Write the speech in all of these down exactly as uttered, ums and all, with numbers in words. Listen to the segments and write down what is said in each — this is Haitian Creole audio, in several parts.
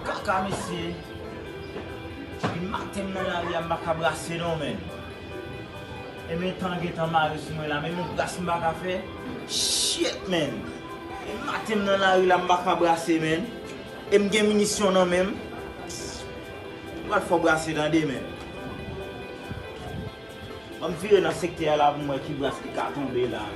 Kaka mesye. Depi maten m nan lari a, m pa ka brase non, menn. E men tan gentan mare sou mwen la, menm yon bras m pa ka fè. Shit, menn. E maten m nan lari la, m pa ka brase, menn. E m gen minisyon nan men m. M pral fè w brase tande, menn. Ban m vire nan sektè a la pou m wè ki bras ki ka tonbe la.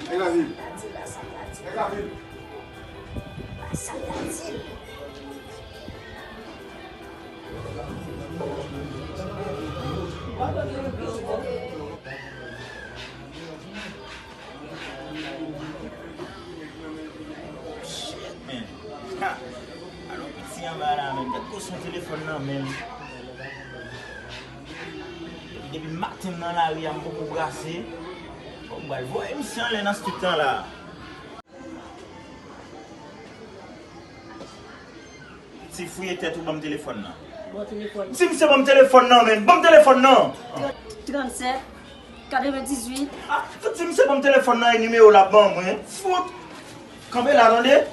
Nèg la vin. Nèg la vin. Shit, man. Ha! Alò piti anba la, menn. Gad gwo son telefòn nan, menn. Depi maten m nan lari a, m poko brase. Bon, m pral voye misye anlè nan street lan la. Ti fouye tèt ou, ban m telefòn nan. Bon telefòn. Di misye ban m telefòn nan, menn. Ban m telefòn nan. Tranntsèt, katrevendizuit. Ah, di misye ban m telefòn nan, e nimewo l ap ban mwen. Fout. Kanpe la, tande.